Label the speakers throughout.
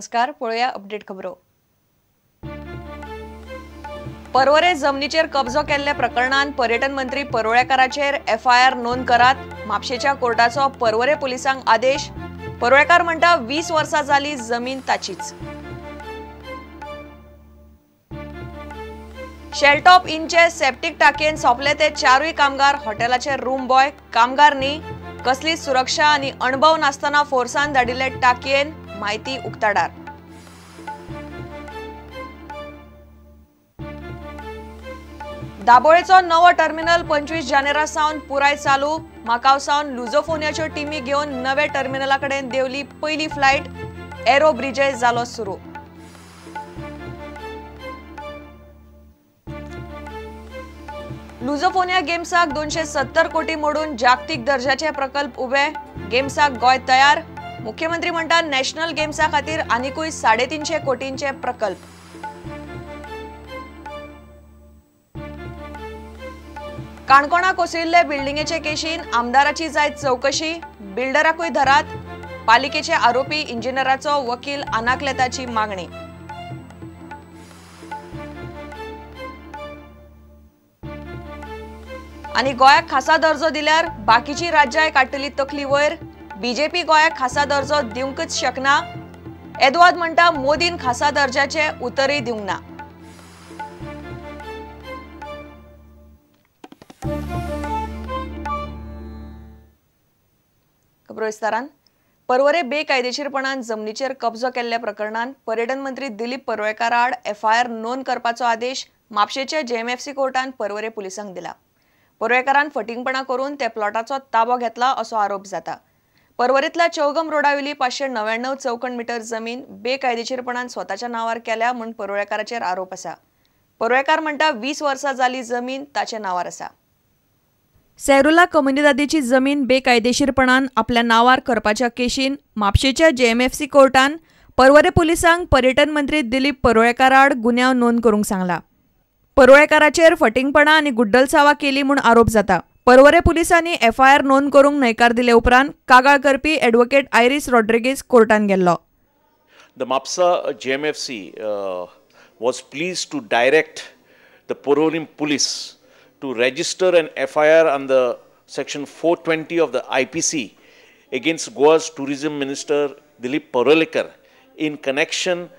Speaker 1: नमस्कार, पळोवया अपडेट खबरो। पर्वरे जमनीचेर कब्जो केल्ल्या प्रकरणान पर्यटन मंत्री परुळेकाराचेर एफआयआर नोंद करात। म्हापशेच्या कोर्टाचो पर्वरे पुलिसांक आदेश। परुळेकार म्हणटा 20 वर्सां जाली जमीन ताचीच। शेलटॉप इनचे सेप्टीक टाकयेन सोंपले ते चारूय कामगार हॉटेलाचे रूम बॉय। कामगार न्ही, कसली सुरक्षा आनी अणभव नासतना फोर्सान धाडिल्ले टाकयेन म्हायती उक्ताडार। दाबोळेचो नवो टर्मिनल 25 जानेरा सावन पुराय चालू। माकाव सावन लुजोफोनियाच्यो टिमी घेवन नवे टर्मिनला कडेन देंवली पयली फ्लायट। एरो ब्रिजय जालो सुरू। लुजोफोनिया गेम्साक 270 कोटी मोडून जागतीक दर्जाचे प्रकल्प उबे। गेम्साक गोंय तयार। मुख्यमंत्री म्हणटा नॅशनल गेम्सा खातीर आनिकूय 350 कोटींचे प्रकल्प। काणकोणा कोसळिल्ले बिल्डिंगेचे केशीन आमदाराची जायत चवकशी। बिल्डराकूय धरात। पालिकेचे आरोपी इंजिनियराचो वकील आनाकलेताची मागणी। आनी गोंयाक खासा दर्जो दिल्यार बाकीची राज्याय काडटली तकली वयर। बीजेपी गोंयाक खासा दर्जो दिवंकच शकना। एदवाद म्हणटा मोदीन खासा दर्जाचे उतरय दिवंक ना। खबरो विस्तारान। पर्वरे बेकायदेशीरपणान जमनीचेर कब्जो केल्ल्या प्रकरणान पर्यटन मंत्री दिलीप परुळेकार आड एफआयआर नोंद करपाचो आदेश म्हापशेच्या जेएमएफसी कोर्टान पर्वरे पुलिसांक दिला। परुळेकारान फटिंगपणा करून त्या प्लॉटाचो ताबो घेतला असो आरोप जाता। पर्वरेंतल्या चौगम रोडावेली 599 चौखण मीटर जमीन बेकायदेशीरपणान स्वताच्या नांवार केल्या म्हूण परुळेकाराचेर आरोप आसा। परुळेकार म्हणटा 20 वर्सां जाली जमीन ताच्या नांवार आसा। सेरुला कम्युनिदादीची जमीन बेकायदेशीरपणान आपल्या नांवार करपाच्या केशीन म्हापशेच्या जेएमएफसी कोर्टान पर्वरे पुलिसांक पर्यटन मंत्री दिलीप परुळेकार आड गुन्यांव नोंद करूंक सांगला। परुळेकाराचेर फटिंगपणा आनी गुड्डलसावा केली म्हूण आरोप जाता। पर्वरे पुलिसांनी एफआयआर नोंद करूंक न्हयकार दिले उपरांत कागाळ करपी एडवोकेट आयरीस रॉड्रिगीज कोर्टान गेल्लो।
Speaker 2: The Mapusa JMFC was pleased to direct the Porvorim police to register an FIR under section 420 of the IPC against Goa's tourism minister Dilip Parulekar in connection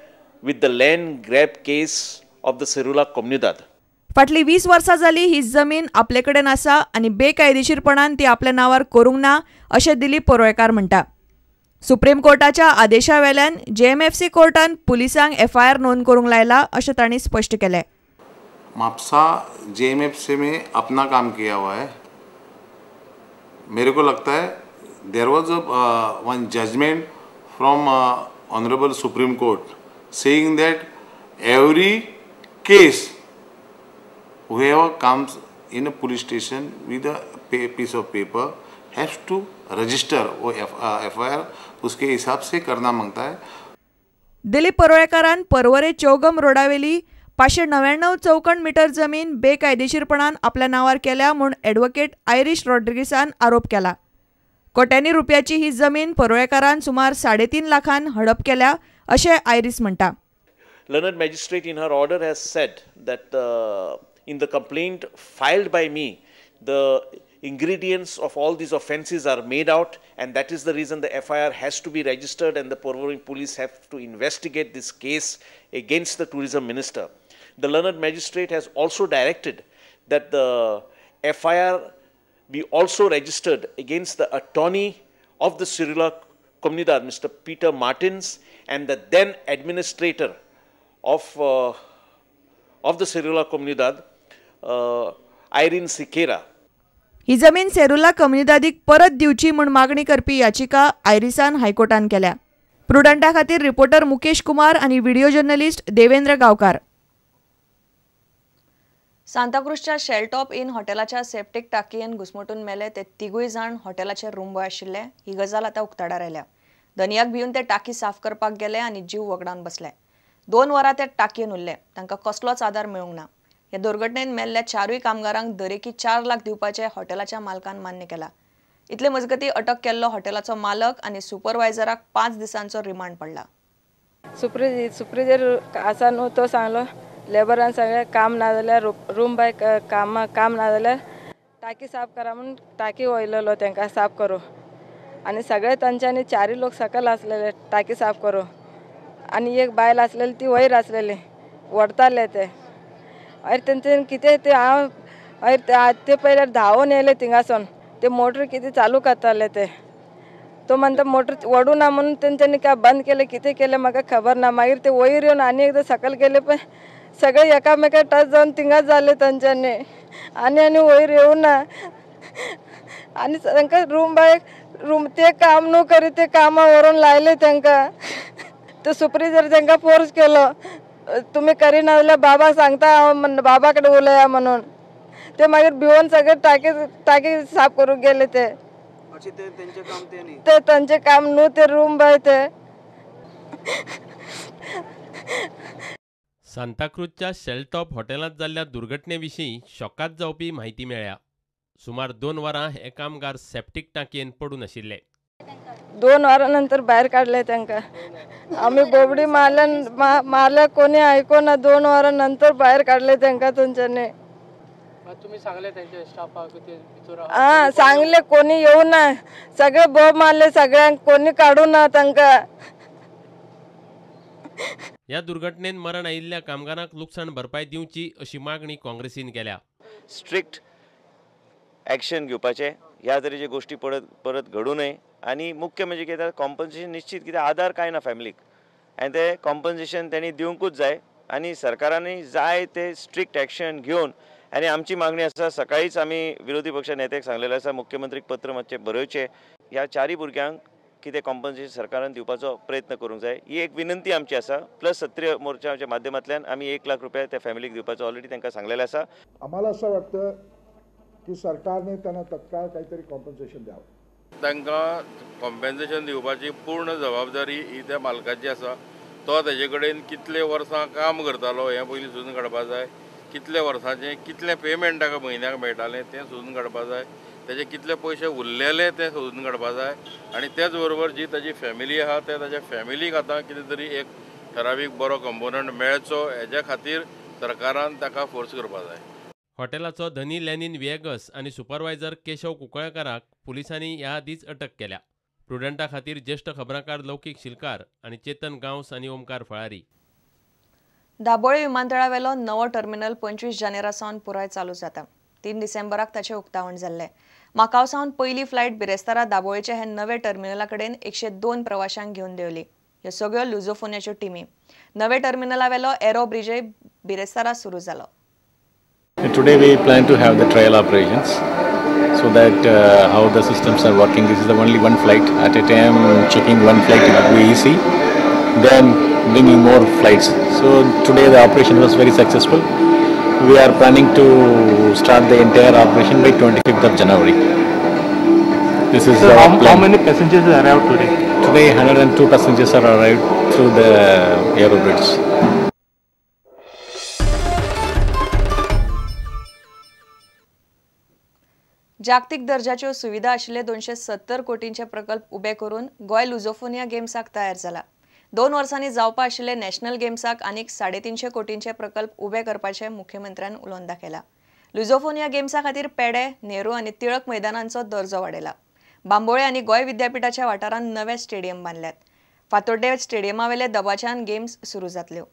Speaker 2: with the land grab case of the Serula Comunidade.
Speaker 1: फाटली 20 वर्सां जाली ही जमीन आपले कडेन आसा आनी बेकायदेशीरपणान ती आपल्या नांवार करूंक ना अशें दिलीप परुळेकार म्हणटा। सुप्रीम कोर्टाच्या आदेशा वेल्यान जेएमएफसी कोर्टान पुलिसांक एफआयआर नोंद करूंक लायला अशें तांणी स्पश्ट केलें।
Speaker 3: म्हापसा जेएमएफसी में अपना काम किया हुआ है। मेरे को लगता है there was one judgment from honourable Supreme Court saying that every case whoever comes in a police station with a piece of paper has to register वो FIR उसके हिसाब से करना मांगता है।
Speaker 1: दिलीप परुळेकारान पर्वरे चौगम रोडावेली 599 चौखण मीटर जमीन बेकायदेशीरपणान आपल्या नांवार केल्या म्हूण एडवोकेट आयरीश रॉड्रिगीसान आरोप केला। कोट्यांनी रुपयाची ही जमीन परुळेकारान सुमार 3.5 लाखान हडप केल्या अशें आयरीस म्हणटा।
Speaker 2: Learned magistrate in her order has said that in the complaint filed by me, the ingredients of all these offences are made out, and that is the reason the FIR has to be registered and the Porvorim police have to investigate this case against the tourism minister. The learned magistrate has also directed that the FIR be also registered against the attorney of the Serula Comunidade, Mr. Peter Martins, and the then administrator of the Serula Comunidade, Irene Siqueira.
Speaker 1: ही जमीन सेरुला कम्युनिदादीक परत दिवची म्हूण मागणी करपी याचिका आयरिसान हायकोर्टान केल्या। प्रुडंटा खातीर reporter Mukesh Kumar आनी व्हिडिओ जर्नलिस्ट देवेंद्र गांवकार। सांताक्रूजच्या शेलटॉप इन हॉटेलाच्या सेप्टीक टाकयेन घुसमटून मेले ते तिगूय जाण हॉटेलाचे रूम बॉय आशिल्ले। ही गजाल आतां उक्ताडार आयल्या। दनयाक भिवन ते टाकी साफ करपाक गेले आनी जीव वगडावन बसले। 2 वरां ते टाकयेन उरले। तांकां कसलोच आदार मेळूंक ना। ह्या दुर्घटनेन मेल्ल्या 4 कामगारांक दरेकी 4 लाख दिवपाचे हॉटेलाच्या मालकान मान्य केला। इतले मजगती अटक केल्लो हॉटेलाचो मालक आनी सुपरवायझराक 5 दिसांचो रिमांड पडला।
Speaker 4: सुप्रिजर आसा न्हू तो सांगलो लेबरान सांगलें काम ना जाल्यार रूम बाय काम ना जाल्यार टाकी साफ करा म्हणून टाकी वयलेलो तांकां साफ करूं आनी सगळे तांच्यांनी चारूय लोक सकयल आसलेले टाकी साफ करूं आनी एक बायल आसलेली ती वयर आसलेली व्हडताले ते मागीर तेंच्यानी कितें ते हांव मागीर ते पयल्यार धांवून येयले थिंगासून ते मोटर कितें चालू करताले ते तो म्हणटा मोटर वडू ना म्हणून तेंच्यांनी काय बंद केलें कितें केलें म्हाका खबर ना. मागीर ते वयर येवन आनी एकदां सकयल गेले पळय सगळे एकामेका टच जावन थिंगाच जाले तेंच्यांनी आनी आनी वयर येवना आनी तांकां रूम बाय रूम ते काम न्हू करी ते कामां व्हरून लायले तांकां. तो सुपरिजर तांकां फोर्स केलो तुमी करिना जाल्यार बाबा सांगता हांव बाबा कडेन उलया म्हणून. ते मागीर भिवन सगळे टाकी टाकी साफ करूंक गेले ते ते तांचें काम न्हू ते रूम बाय ते.
Speaker 5: सांताक्रूजच्या शेलटॉप हॉटेलांत जाल्ल्या दुर्घटने विशीं शॉकात जावपी म्हायती मेळ्ळ्या. सुमार 2 वरां हे कामगार सेप्टीक टांकयेन पडून आशिल्ले.
Speaker 4: 2 वरां नंतर भायर काडले तांकां. आमी बोबडी मारल्या मारल्या कोणी आयकोना. 2 वरां नंतर भायर काडले तांकां तांच्यांनी. हां सांगले कोणी येवना सगळे बोब मारले सगळ्यांक कोणी काडू ना तांकां.
Speaker 5: ह्या दुर्घटनेन मरण आयिल्ल्या कामगारांक लुकसाण भरपाय दिवची अशी मागणी काँग्रेसीन केल्या.
Speaker 6: स्ट्रिक्ट एक्शन घेवपाचें ह्या तरेच्यो गोश्टी परत परत घडूं नये आनी मुख्य म्हणजे कितें कॉम्पन्सेशन निश्चित कित्याक आदार कांय ना फॅमिलीक आनी ते कॉम्पन्सेशन तेणी दिवंकूच जाय आनी सरकारानूय जाय ते स्ट्रिक्ट एक्शन घेवन आनी आमची मागणी आसा. सकाळीच आमी विरोधी पक्ष नेत्याक सांगलेलें आसा मुख्यमंत्रीक पत्र मातशें बरोवचें ह्या चारूय भुरग्यांक कितें कॉम्पन्सेशन सरकारान दिवपाचो प्रयत्न करूंक जाय ही एक विनंती आमची आसा. प्लस सत्रीय मोर्चाच्या माध्यमांतल्यान आमी 1 लाख रुपया त्या फॅमिलीक दिवपाचो ऑलरेडी तांकां सांगलेलें आसा.
Speaker 7: आम्हाला असं वाटतं की सरकारने त्यांना तत्काळ काहीतरी कॉम्पन्सेशन द्यावं.
Speaker 8: तांकां कॉम्पन्सेशन दिवपाची पूर्ण जबाबदारी ही त्या मालकाची आसा. तो ताजे कडेन कितले वर्सां काम करतालो हें पयलीं सोदून काडपा जाय. कितले वर्सांचें कितलें पेमेंट ताका म्हयन्याक मेळटालें तें सोदून काडपा जाय. तेजे कितले पयशे उरलेले ते सोदून काडपा जाय आनी तेच बरोबर जी ताजी फॅमिली आहा ते ताज्या फॅमिलीक आतां कितें तरी एक ठरावीक बरो कंपोनंट मेळचो हेज्या खातीर सरकारान ताका फोर्स करपा जाय.
Speaker 5: हॉटेलाचो धनी लेनिन विएगस आनी सुपरवायझर केशव कुंकळकाराक पुलिसांनी ह्या आदींच अटक केल्या. प्रुडंटा खातीर ज्येष्ठ खबराकार लौकीक शिलकार आनी चेतन गांवस आनी ओमकार फळारी.
Speaker 1: दाबोळे विमानतळावेलो नवो टर्मिनल 25 जानेरा सावन पुराय चालू जाता. 3 डिसेंबराक ताचें उक्तावण जाल्लें. माकाव सावन पयली फ्लायट बिरेस्तारा दाबोळेच्या हे नवे टर्मिनला कडेन 102 प्रवाशांक घेवन देंवली. ह्यो सगळ्यो लुझोफोनियाच्यो टिमी. नवे टर्मिनलावेलो एरो ब्रिजय बिरेस्तारा सुरू जालो.
Speaker 9: Today we plan to have the trial operations so that how the systems are working. This is the only one flight at a time. Checking one flight it will be easy, then bringing more flights. So today the operation was very successful. We are planning to start the entire operation by 25th of January. This is
Speaker 10: so
Speaker 9: our plan.
Speaker 10: How many passengers arrived today?
Speaker 9: Today 102 passengers are arrived through the aerobridge.
Speaker 1: जागतिक दर्जाच्यो सुविधा आशिल्ले 270 कोटींचे प्रकल्प उबे करून गोंय लुझोफोनिया गेम्साक तयार जाला. 2 वर्सांनी जावपा आशिल्ले नॅशनल गेम्साक आनीक 350 कोटींचे प्रकल्प उबे करपाचे मुख्यमंत्र्यान उलोवन दाखयला. लुझोफोनिया गेम्सा खातीर पेडे, नेहरू आनी टिळक मैदानांचो दर्जो वाडयला. बांबोळे आनी गोंय विद्यापीठाच्या वाठारांत नवे स्टेडियम बांदल्यात. फातोड्डे स्टेडियमावेले दबाच्यान गेम्स सुरू जातल्यो.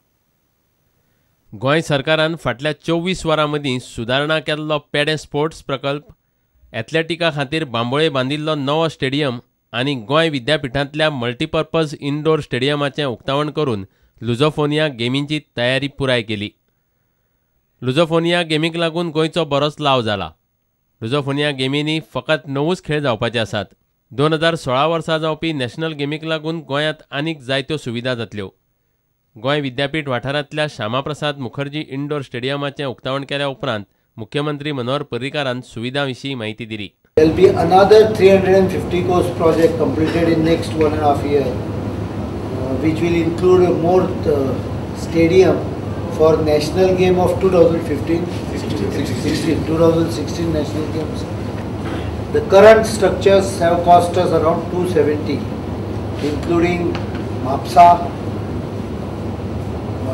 Speaker 5: गोंय सरकारान फाटल्या 24 वरां मदीं सुदारणा केल्लो पेडे स्पोर्ट्स प्रकल्प, एथलेटिका खातीर बांबोळे बांदिल्लो नवो स्टेडियम आनी गोंय विद्यापीठांतल्या मल्टीपर्पज इनडोर स्टेडियमाचें उक्तावण करून लुझोफोनिया गेमींची तयारी पुराय केली. लुझोफोनिया गेमीक लागून गोंयचो बरोच लाव जाला. लुझोफोनिया गेमींनी फकत 9 खेळ जावपाचे आसात. 2016 वर्सा जावपी नॅशनल गेमीक लागून गोंयांत आनीक जायत्यो सुविधा जातल्यो. गोंय विद्यापीठ वाठारांतल्या श्यामाप्रसाद मुखर्जी इनडोर स्टेडियमाचें उक्तावण केल्या उपरांत मुख्यमंत्री मनोहर पर्रीकारान सुविधा विशीं माहिती दिली.
Speaker 11: There will be another 350 crores project completed in next 1.5 year, which will include more stadium for national game of 2015, 16, 2016 national games. The current structures have cost us around 270, including Mapsa,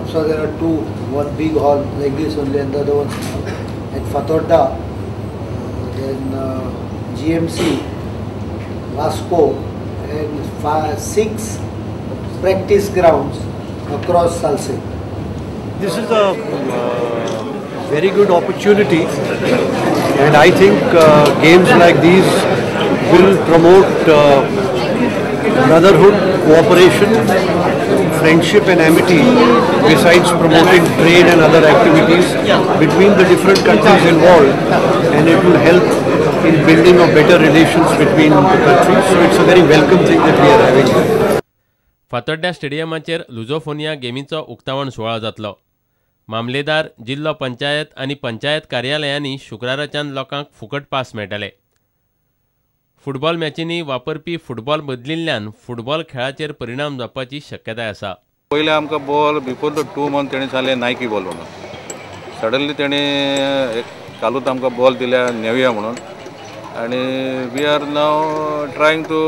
Speaker 11: Mapsa there are two, one big hall like this only and the other one small. At Fatorda, then GMC, Vasco, and 6 practice grounds across Salcete.
Speaker 10: This is a very good opportunity, and I think games like these will promote brotherhood, cooperation, friendship and amity, besides promoting trade and other activities between the different countries involved, and it will help in building of better relations between the countries. So it's a very welcome thing that we are having here.
Speaker 5: Fatorda स्टेडियमाचेर लुझोफोनिया गेमीचो उक्तावण सुवाळो जातलो. मामलेदार, जिल्लो पंचायत आनी पंचायत कार्यालयांनी शुक्राराच्यान लोकांक फुकट pass मेळटले. Football मॅचींनी वापरपी फुटबॉल बदलिल्ल्यान फुटबॉल खेळाचेर परिणाम जावपाची शक्यताय आसा.
Speaker 8: पयलें आमकां बॉल बिफोर the 2 month तेणें सांगलें नायकी बॉल म्हणून. सडनली तेणें कालूच आमकां बॉल दिल्या नेवया म्हणून, आनी we are now trying to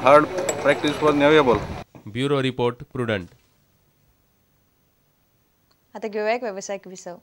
Speaker 8: hard practice for Navya ball.
Speaker 5: Bureau report, Prudent.
Speaker 1: आता घेऊया एक व्यावसायिक विसव.